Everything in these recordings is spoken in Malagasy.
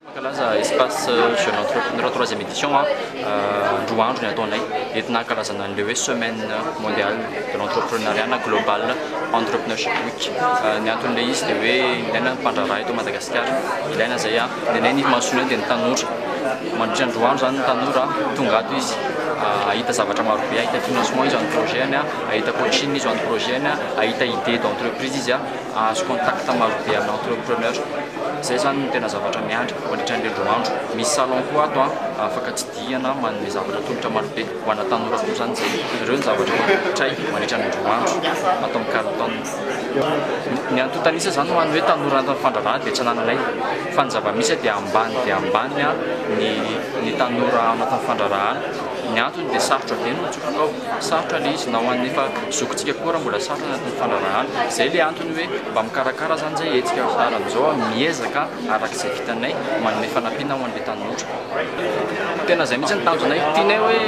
Mankalaza Espace Jeune Entrepreneur troisième édition 2 andro ny ataonay entina ankalazana an'le hoe Semaine mondiale de l'entrepreneuriat na Global Entrepreneurship Week. Ny anton'le izy dia hoe ilaina ny mpandraharaha eto Madagasikara, ilaina zay ny anay ny mahasoa dia ny tanora. Mandritra ny 2 andro zany, ny tanora tonga ato izy ahita zavatra marobe: ahita financement izy ho an'ny projet-ny, ahita coaching izy ho an'ny projet-ny, ahita idée d'entreprise izy, ahazo contact marobe amin'ny entrepreneur. Zay zany no tena zavatra miandry mandritra ny 2 andro. Misy salon koa ato afaka tsidihana, manome zavatra tolotra marobe ho ana tanora koa zany. Zay ireo ny zavatra tray mandritra ny 2 andro atao amin'ny Carlton. Ny antontanisa zany ho an'ny hoe tanora anatin'ny fandraharahana dia tsy anananay, fa ny zava-misy dia ambany dia ambany ny tanora anatin'ny fandraharahana. Ny antony dia sarotra be no mitsofoka ao, sarotra le izy, na ho an'ny efa zokintsika koa raha mbola sarotra anatin'ny fandraharahana. Zay le antony hoe mba mikarakara zany zay hetsika sahala amin'izao, miezaka arak'izay vitanay manome fanampiana ho an'le tanora. Tena zay mihitsy ny tanjonay. Tianay hoe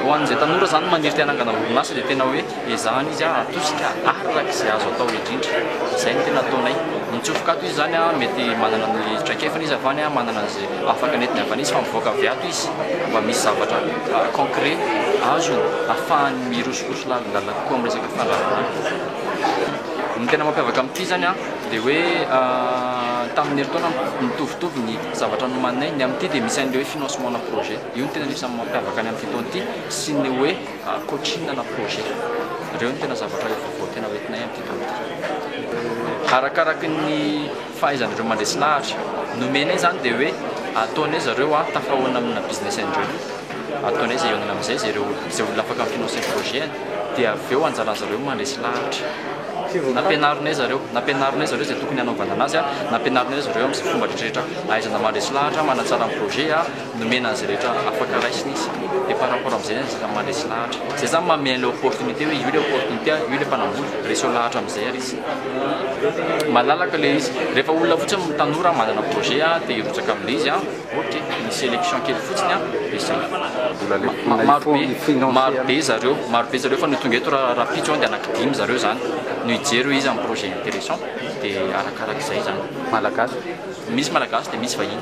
ho an'izay tanora zany maniry te hanangana orinasa dia tena hoe ezahana izy atosika arak'izay azo atao indrindra. Zay no tena ataonay. Mitsofoka ato izy zany mety manana ny traikefany izy avy any, manana an'izay afaka nentiny avy any izy, fa mivoaka avy ato izy mba misy zavatra concret azony ahafahany mirosoroso lalindalina kokoa amin'ny resaka fandraharahana. Ny tena mampiavaka amin'ity zany dia hoe tamin'ny herintaona mitovitovy ny zavatra nomaninay. Ny amin'ity dia misy an'le hoe financement na projet. Io no tena anisan'ny mampiavaka ny amin'ity taona ity, sy ny hoe coaching na projet. Ireo no tena zavatra vaovao tena hoentinay amin'ity taona ity. Arakaraky ny fahaizan'ireo mandresy lahatra nomenay zany dia hoe ataonay zareo tafahoana amina business angel, ataonay zay ionana amin'izay zareo, zay olona afaka mi-financer projet, dia avy eo anjaran'zareo mandresy lahatra. Nampianarinay zareo zay tokony hanaovana anazy, nampianarinay zareo amin'izay fomba rehetrarehetra ahaizana mandresy lahatra, manatsara ny projet, nomena an'izay rehetra afaka raisina izy, dia par rapport amin'izay zany zay mandresy lahatra zay zany manome an'le opportunité hoe io le opportunité, io le mpanambola, reseo lahatra amin'izay. Ary izy malalaka le izy, rehefa olona fotsiny tanora manana projet dia hirotsaka amin'le izy, ok, ny sélection kely fotsiny dia zay. Marobe, marobe zareo, marobe zareo fa no tonga eto raha rahampitso dia anankidimy zareo zany no hijery hoe izy amin'ny projet intéressant, dia arakarak'izay zany. Malagasy? Misy malagasy dia misy vahiny.